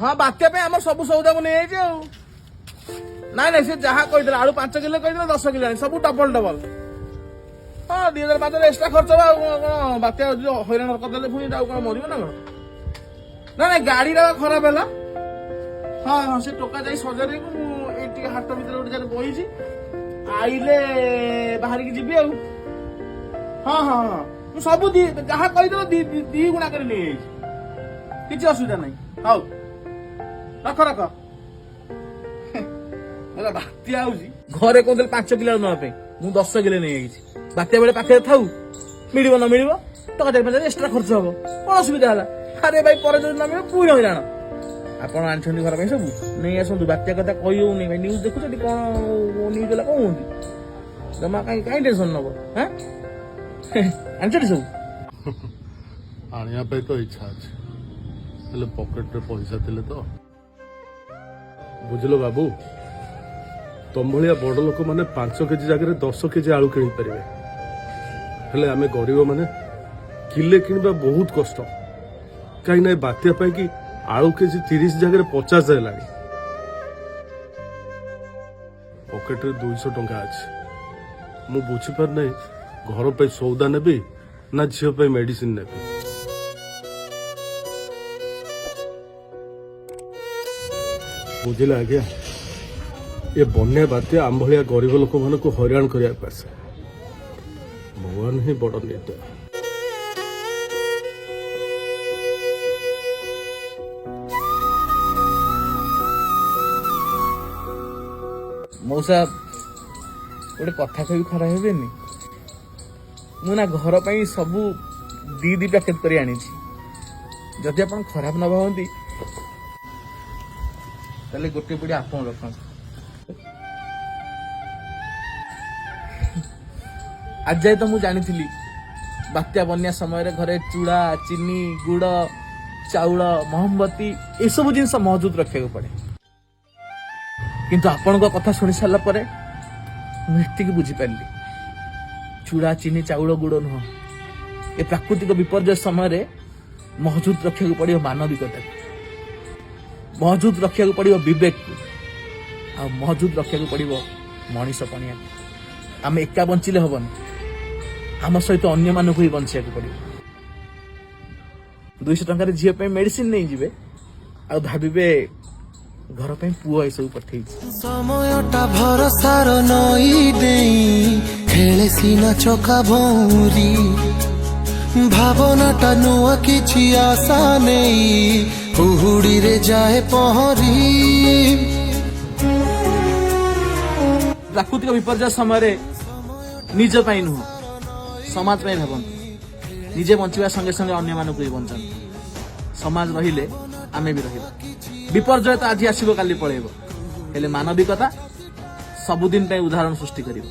ହଁ, ବାତ୍ୟା ପାଇଁ ଆମର ସବୁ ସଉଦା ମୁଁ ନେଇଯାଇଛି। ଆଉ ନାଇଁ ନାଇଁ, ସେ ଯାହା କହିଥିଲା, ଆଳୁ 5 କିଲୋ କହିଥିଲା, 10 କିଲୋ ଆଣି ସବୁ ଡବଲ ଡବଲ। ହଁ, 2005 ଏକ୍ସଟ୍ରା ଖର୍ଚ୍ଚ ହବ। ଆଉ କଣ? କଣ ବାତ୍ୟା ଯଦି ହଇରାଣ କରିଦେଲେ ପୁଣି ଆଉ କଣ ମରିବ ନା କଣ? ନାଇଁ ନାଇଁ, ଗାଡିଟା ଖରାପ ହେଲା। ହଁ ହଁ, ସେ ଟୋକା ଯାଇ ସଜାଡ଼ିବାକୁ। ମୁଁ ଏଇ ଟିକେ ହାଟ ଭିତରେ ଗୋଟେ ଜାଗାରେ ବଇଛି, ଆଇଲେ ବାହାରିକି ଯିବି ଆଉ। ହଁ ହଁ ହଁ, ମୁଁ ସବୁ ଦି ଯାହା କହିଦେଲ ଦି ଗୁଣା କରି ନେଇଯାଇଛି, କିଛି ଅସୁବିଧା ନାହିଁ। ହଉ, ରଖ ରଖ। ହେଲା, ବାତ୍ୟା ହଉଛି। ଘରେ କହୁଥିଲେ 5 କିଲୋ ନେବା ପାଇଁ, ମୁଁ 10 କିଲୋ ନେଇଯାଇଛି। ବାତ୍ୟା ବେଳେ ପାଖରେ ଥାଉ, ମିଳିବ ନ ମିଳିବ, ଟଙ୍କା 4-5 ଏକ୍ସଟ୍ରା ଖର୍ଚ୍ଚ ହବ, କଣ ଅସୁବିଧା ହେଲା? ଆରେ ଭାଇ, ପରେ ଯଦି ନ ମିଳିବ ପୁଣି ହଇରାଣ। ଆପଣ ଆଣିଛନ୍ତି ଘର ପାଇଁ ସବୁ, ନେଇ ଆସନ୍ତୁ। ବାତ୍ୟା କଥା କହି ହଉନି ଭାଇ। ନ୍ୟୁଜ୍ ଦେଖୁଛନ୍ତି କଣ? ନ୍ୟୁଜ୍ ହେଲା କଣ ହୁଅନ୍ତି ଜମା। କାହିଁ କାହିଁ ଟେନସନ ନବ? ହାଁ, ଆଣିଛନ୍ତି ସବୁ? ଆଣିବା ପାଇଁ ତ ଇଚ୍ଛା ଅଛି, ହେଲେ ପକେଟରେ ପଇସା ଥିଲେ ତ। ବୁଝିଲ ବାବୁ, ତମ ଭଳିଆ ବଡ ଲୋକମାନେ 5 କେଜି ଜାଗାରେ 10 କେଜି ଆଳୁ କିଣିପାରିବେ, ହେଲେ ଆମେ ଗରିବ ମାନେ କିଲେ କିଣିବା ବହୁତ କଷ୍ଟ। କାହିଁକି ନା ଏ ବାତ୍ୟା ପାଇଁ କି ଆଳୁ କେଜି 30 ଜାଗାରେ 50 ହେଲାଣି। ପକେଟରେ 200 ଟଙ୍କା ଅଛି। ମୁଁ ବୁଝିପାରୁନାହିଁ, ଘର ପାଇଁ ସଉଦା ନେବି ନା ଝିଅ ପାଇଁ ମେଡିସିନ ନେବି। ବୁଝିଲେ ଆଜ୍ଞା, ଏ ବନ୍ୟା ବାତ୍ୟା ଆମ ଭଳିଆ ଗରିବ ଲୋକମାନଙ୍କୁ ହଇରାଣ କରିବାକୁ ଆସେ। ଭଗବାନ ହିଁ ବଡ ନିର୍ଦ୍ଦୟ। ମଉସା, ଗୋଟେ କଥା କହିବି, ଖରାପ ହେବେନି। ମୁଁ ନା ଘର ପାଇଁ ସବୁ ଦି ଦି ପ୍ୟାକେଟ କରି ଆଣିଛି। ଯଦି ଆପଣ ଖରାପ ନ ଭାବନ୍ତି, ତାହେଲେ ଗୋଟେ ପୁଡ଼ି ଆପଣ ରଖନ୍ତୁ। ଆଜି ଯାଏ ତ ମୁଁ ଜାଣିଥିଲି ବାତ୍ୟା ବନ୍ୟା ସମୟରେ ଘରେ ଚୁଡ଼ା, ଚିନି, ଗୁଡ଼, ଚାଉଳ, ମହମବତୀ ଏସବୁ ଜିନିଷ ମହଜୁଦ ରଖିବାକୁ ପଡେ। କିନ୍ତୁ ଆପଣଙ୍କ କଥା ଶୁଣି ସାରିଲା ପରେ ମୁଁ ଏତିକି ବୁଝିପାରିଲି, ଚୁଡ଼ା, ଚିନି, ଚାଉଳ, ଗୁଡ଼ ନୁହଁ, ଏ ପ୍ରାକୃତିକ ବିପର୍ଯ୍ୟୟ ସମୟରେ ମହଜୁଦ ରଖିବାକୁ ପଡିବ ମାନବିକତାକୁ, ମହଜୁଦ ରଖିବାକୁ ପଡିବ ବିବେକକୁ, ଆଉ ମହଜୁଦ ରଖିବାକୁ ପଡିବ ମଣିଷ ପଣିଆକୁ। ଆମେ ଏକା ବଞ୍ଚିଲେ ହବନି, ଆମ ସହିତ ଅନ୍ୟମାନଙ୍କୁ ବି ବଞ୍ଚିବାକୁ ପଡିବ। 200 ଟଙ୍କାରେ ଝିଅ ପାଇଁ ମେଡିସିନ ନେଇଯିବେ ଆଉ ଭାବିବେ ଘର ପାଇଁ ପୁଅ ଏସବୁ ପଠେଇଛି। ସମୟଟା ଭରସାର ନଈ ଦେଇ ଖେଳେ ସିନା ଚକା ଭଉଁରୀ, ଭାବନାଟା ନୂଆ କିଛି ଆଶା ନେଇ ହୁହୁଡ଼ିରେ ଯାଏ ପହଁରି। ପ୍ରାକୃତିକ ବିପର୍ଯ୍ୟୟ ସମୟରେ ନିଜ ପାଇଁ ନୁହଁ, ସମାଜ ପାଇଁ ଭାବନ୍ତୁ। ନିଜେ ବଞ୍ଚିବା ସଙ୍ଗେ ସଙ୍ଗେ ଅନ୍ୟମାନଙ୍କୁ ବି ବଞ୍ଚାନ୍ତୁ। ସମାଜ ରହିଲେ ଆମେ ବି ରହିବା। ବିପର୍ଯ୍ୟୟ ତ ଆଜି ଆସିବ, କାଲି ପଳେଇବ, ହେଲେ ମାନବିକତା ସବୁଦିନ ପାଇଁ ଉଦାହରଣ ସୃଷ୍ଟି କରିବ।